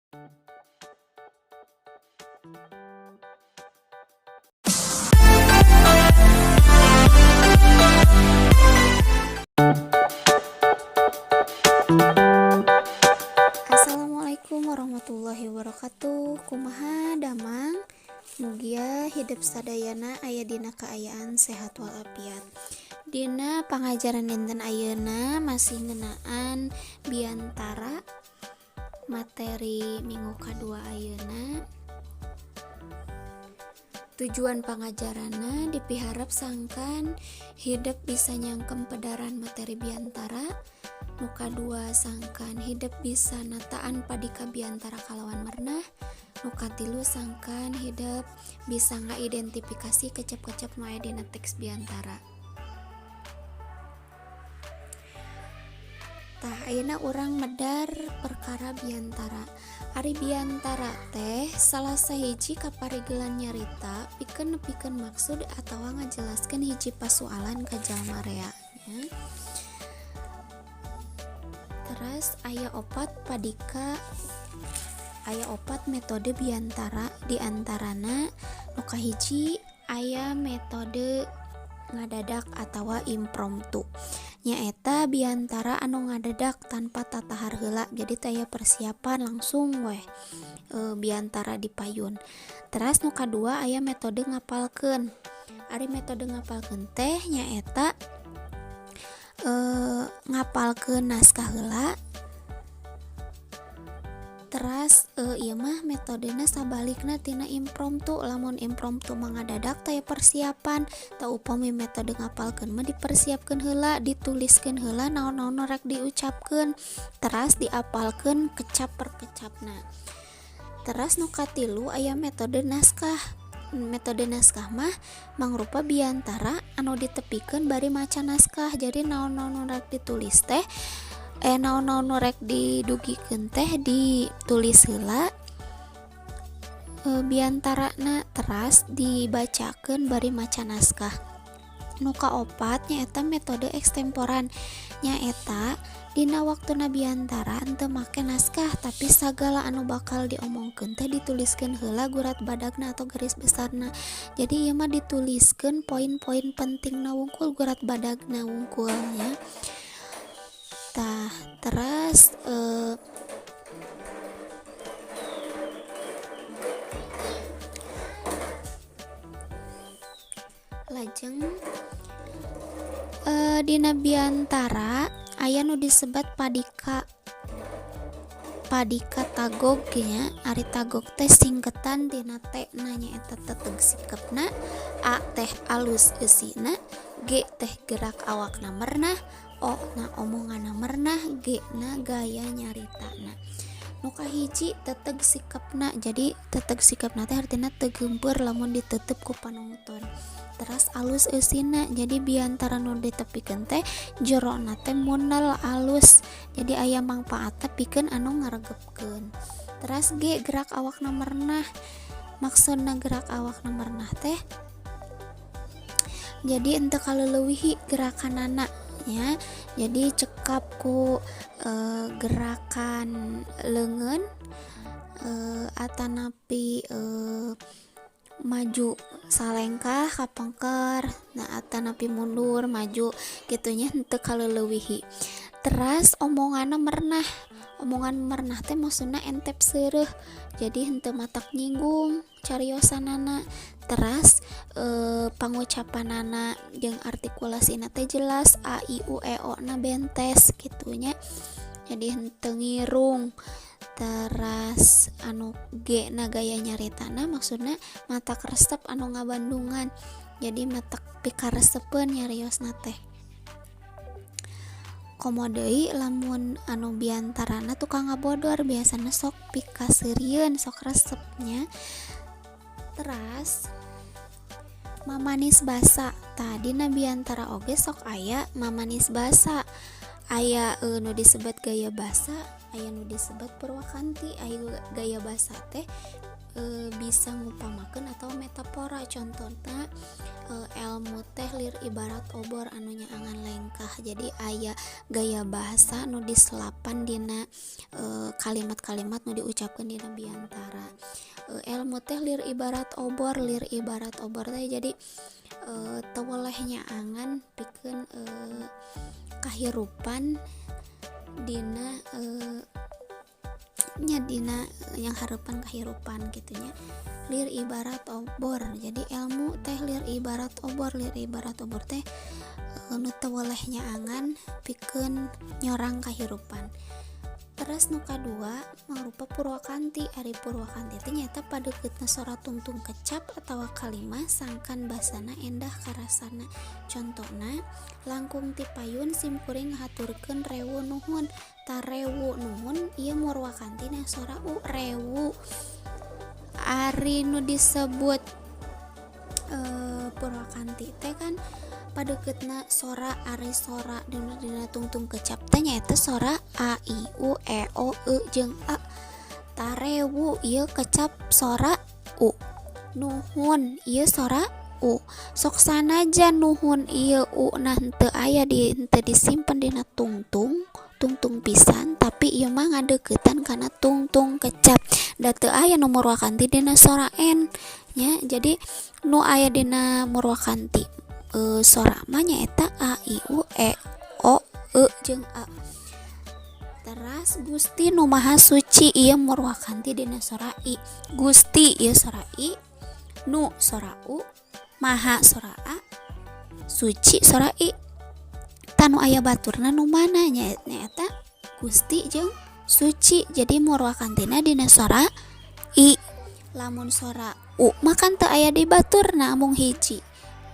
Assalamualaikum warahmatullahi wabarakatuh. Kumaha damang? Mugia hidep sadayana aya dina kaayaan sehat walafiat. Dina pangajaran dinten ayeuna masih ngeunaan biantara materi minggu kadua ayeuna. Tujuan pangajaranna dipiharep sangkan hidep bisa nyangkem pedaran materi biantara. Nu kadua, sangkan hidep bisa nataan padika biantara kalawan merenah. Nu katilu, sangkan hidep bisa ngaidentifikasi kecap-kecap nu aya dina teks biantara. Tah, ayeuna urang medar perkara biantara. Ari biantara teh salah sahiji kaparigelan nyarita pikeun nepikeun maksud atawa ngajelaskeun hiji pasualan ka jalma rea nya. Teras aya opat padika, aya opat metode biantara, diantarana nu kahiji aya metode ngadadak atawa impromptu, nyaeta biantara anu ngadadak tanpa tatahar heula, jadi teu aya persiapan, langsung weh biantara dipayun. Teras nu kadua aya metode ngapalkeun. Ari metode ngapalkeun teh nyaeta ngapalkeun naskah heula. Teras ieu mah metodena sabalikna tina impromptu. Lamun impromptu mah ngadadak, taya persiapan. Tah, upami metode ngapalkeun mah dipersiapkeun heula, dituliskeun heula naon-naon nu rek diucapkeun, teras diapalkeun kecap per kecapna. Teras nu katilu aya metode naskah. Metode naskah mah mangrupa biantara anu ditepikeun bari maca naskah, jadi naon-naon nu rek ditulis teh, naon-naon nu rek didugikeun teh ditulis heula biantarana, teras dibacakeun bari maca naskah. Nu kaopat nyaeta metode ekstemporan, nyaeta dina waktuna biantara henteu make naskah, tapi sagala anu bakal diomongkeun teh dituliskeun heula gurat badagna atau garis besarna. Jadi ieu mah dituliskeun poin-poin pentingna wungkul, gurat badagna wungkul nya. Tah, teras lajeng dina biantara aya nu disebat padika, padika tagog nya. Ari tagog teh singketan tina T na nyaeta teteg sikepna, A teh alus eusina, G teh gerak awakna merenah, O na omonganna merenah, G na gaya nyaritana. Nu kahiji teteg sikepna, jadi teteg sikepna teh artina teu geumpeur lamun ditetep ku panonton. Teras alus eusina, jadi biantara nu ditepikeun teh jerona teh munel alus, jadi aya mangpaatna pikeun anu ngaregepkeun. Teras G, gerak awakna merenah. Maksudna gerak awakna merenah teh jadi henteu kaleulewihi gerakanana nya, jadi cekap ku gerakan leungeun atanapi maju salengkah kapengker, nah, atanapi mundur maju kitu nya, henteu kaleulewihi. Teras omonganna merenah. Omongan merenah teh maksudna entep seureuh, jadi henteu matak nyinggung cariosanana. Teras pangucapanana jeung artikulasina teh jelas, a i u e o na bentes kitu nya, jadi henteu ngirung. Teras anu G na gaya nyaritana, maksudna matak resep anu ngabandungan, jadi matak pikaresepeun nyariosna teh. Komo deui lamun anu biantarana tukang ngabodor, biasana sok pikaseurieun, sok resep nya. Teras mamanis basa. Tah, dina biantara oge sok aya mamanis basa, aya nu disebat gaya basa, aya nu disebat purwakanti. Aya gaya basa teh bisa ngupamakeun atau metafora. Contohna elmu teh lir ibarat obor anu nyaangan lengkah. Jadi aya gaya bahasa nu diselapan dina kalimat-kalimat nu diucapkeun dina biantara. Elmu teh lir ibarat obor, lir ibarat obor teh jadi teu weleh nyaangan pikeun kahirupan dina nya dina yang harapan kehidupan gitunya. Lir ibarat obor, jadi ilmu teh lir ibarat obor, lir ibarat obor teh nu teu weleh nyaangan pikeun nyorang kahirupan. Terus nu kadua mangrupa purwakanti. Ari purwakanti teh nyaeta padeukeutan sora tungtung kecap atawa kalimah sangkan basana endah karasana. Contona langkung ti payun simkuring ngahaturkeun rewu nuhun. Tarewu nuhun ieu murwakanti na sora u rewu. Ari nu disebut purwakanti teh kan padeuketna sora, ari sora dina tungtung kecap teh nyaeta sora a i u e o e jeung a. Tarewu ieu kecap sora u, nuhun ieu sora u. Sok sanajan nuhun ieu u nah henteu aya di henteu disimpen dina tungtung tungtung pisan, tapi ieu mah ngadeuketan kana tungtung kecap. Da teu aya nu murwakanti dina sora n nya. Jadi nu aya dina murwakanti sora mah nyaeta a i u e o e jeung a. Teras Gusti nu Maha Suci ieu murwakanti dina sora i. Gusti ieu sora i, nu sora u, maha sora a, suci sora i. Tanu aya baturna nu mana nyaeta Gusti jeung suci. Jadi murwakantina dina sora i. Lamun sora u mah kan teu aya di baturna mung hiji.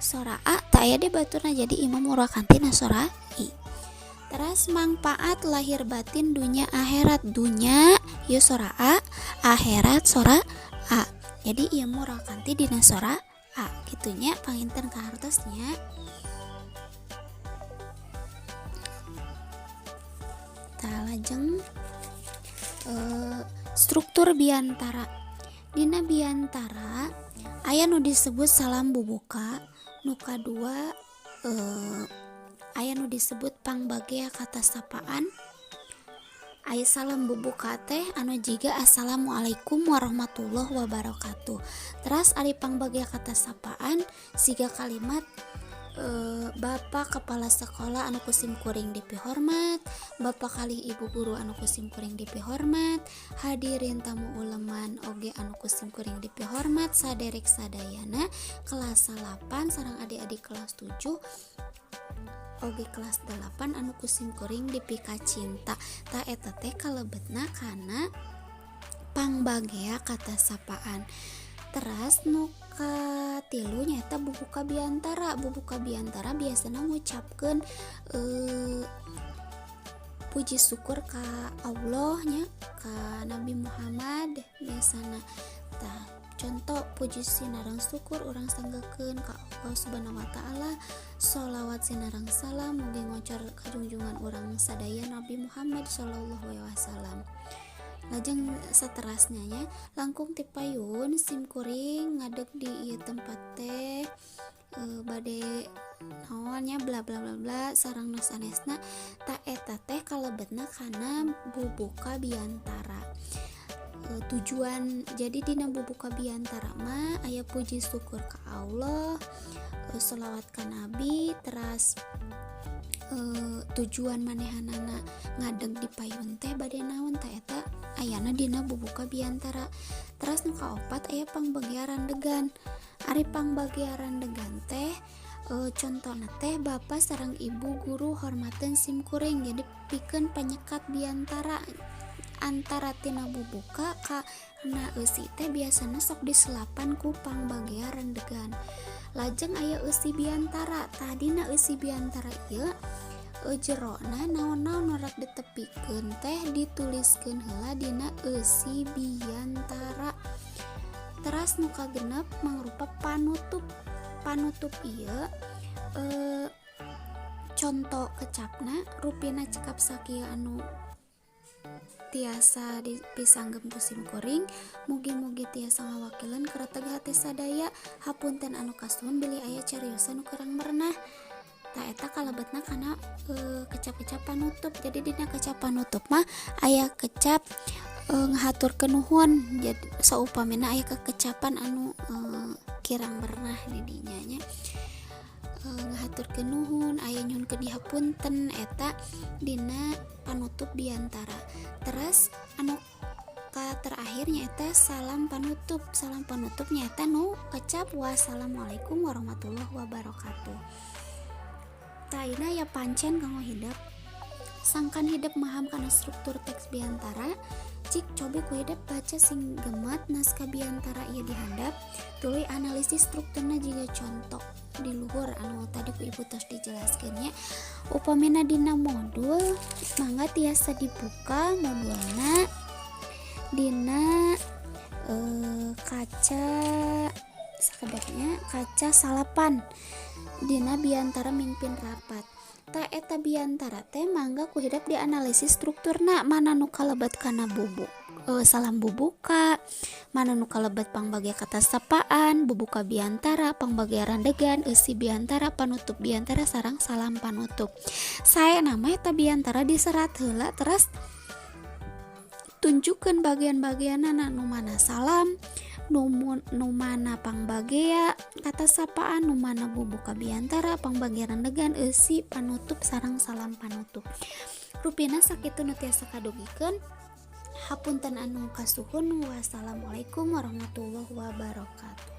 Sora a teu aya di baturna, jadi imam murwakantina sora i. Teras mangpaat lahir batin dunya akhirat. Dunya ieu sora a, akhirat sora a. Jadi ieu murwakanti dina sora a kitunya panginten kahartosnya. Tah lajeng struktur biantara. Dina biantara aya nu disebut salam bubuka, nu kadua aya nu disebut pangbagea kata sapaan. Aya salam bubuka teh anu jiga assalamualaikum warahmatullahi wabarakatuh. Teras ari pangbagea kata sapaan siga kalimat Bapak kepala sekolah anu kusim kuring dipihormat, Bapak kali ibu guru anu kusim kuring dipihormat, hadirin tamu uleman oge anu kusim kuring dipihormat, saderek sadayana kelas 8 sareng adik-adik kelas 7 oge kelas 8 anu kusim kuring dipika cinta. Ta eta teh kalebetna kana pangbagea kata sapaan. Teras nu katilu nyaeta bubuka biantara. Bubuka biantara biasana ngucapkeun puji syukur ka Allah nya, ka Nabi Muhammad biasana. Tah contoh puji sinareng syukur urang sanggakeun ka Allah Subhanahu wa taala, sholawat sinareng salam mugi ngocor kajungjungan urang sadaya Nabi Muhammad sallallahu alaihi wasallam. Lajeng saterasnya nya langkung ti payun sim kuring ngadeg di ieu tempat teh bade naonnya bla bla bla bla sareng nu sanesna. Ta eta teh kalebetna kana bubuka biantara. Tujuan jadi dina bubuka biantara mah aya puji syukur ka Allah, sholawat ka Nabi, teras tujuan manehanana ngadeg di payun teh bade naon, ta eta ayana dina bubuka biantara. Teras nu kaopat aya pangbagiaran degan. Ari pangbagiaran degan teh contona teh bapak sareng ibu guru hormateun sim kuring. Jadi pikeun penyekat biantara antara tina bubuka ka na eusi teh biasana sok diselapan ku pangbagiaran degan. Lajeng aya eusi biantara. Tadina eusi biantara ieu jerona naon-naon nu rek ditepikeun teh dituliskeun heula dina eusi biantara. Teras nu kagenep mangrupa panutup. Panutup ieu conto kecapna rupina cekap sakieu anu Tiasa dipisanggem ku simkuring, mugi-mugi tiasa ngawakilan kereteg hate sadaya. Hapunten anu kasuhun bilih aya cariosan nu kurang merenah. Tah, eta kalebetna kana kecap-kecap panutup. Jadi dina kecap panutup mah aya kecap ngahaturkeun nuhun. Jadi saupamina aya kekecapan anu kirang merenah di dinya nya, ngahaturkeun nuhun, aya nyuhunkeun dihapunten, eta dina panutup biantara. Terus anu ka terakhir nyaeta salam panutup. Salam panutup nyaeta nu kecap "Wassalamualaikum warahmatullahi wabarakatuh". Tah, ya pancen kanggo hidep, sangkan hidep maham kana struktur teks biantara, cik cobi ku hidep baca sing gemat naskah biantara ieu di handap, tuluy analisis strukturna jiga contoh di luhur anu tadi ku ibu tos dijelaskeun nya. Upamina dina modul, mangga tiasa dibuka modulna dina kaca sakedapnya, kaca 9, dina biantara mimpin rapat. Tah, eta biantara teh mangga ku hidep dianalisis strukturna, mana nu kalebet kana salam bubuka, mana nu kalebet pangbagea kata sapaan, bubuka biantara, pangbagea randegan, eusi biantara, panutup biantara, sareng salam panutup. Saena mah eta biantara diserat heula, terus tunjukkeun bagian-bagianana, nu mana salam, nu mana pangbagea kata sapaan, nu mana bubuka biantara, pangbagea randegan, eusi, panutup, sareng salam panutup. Rupina sakitu nu tiasa kadugikeun. Hapunten anu kasuhun. Wassalamualaikum warahmatullahi wabarakatuh.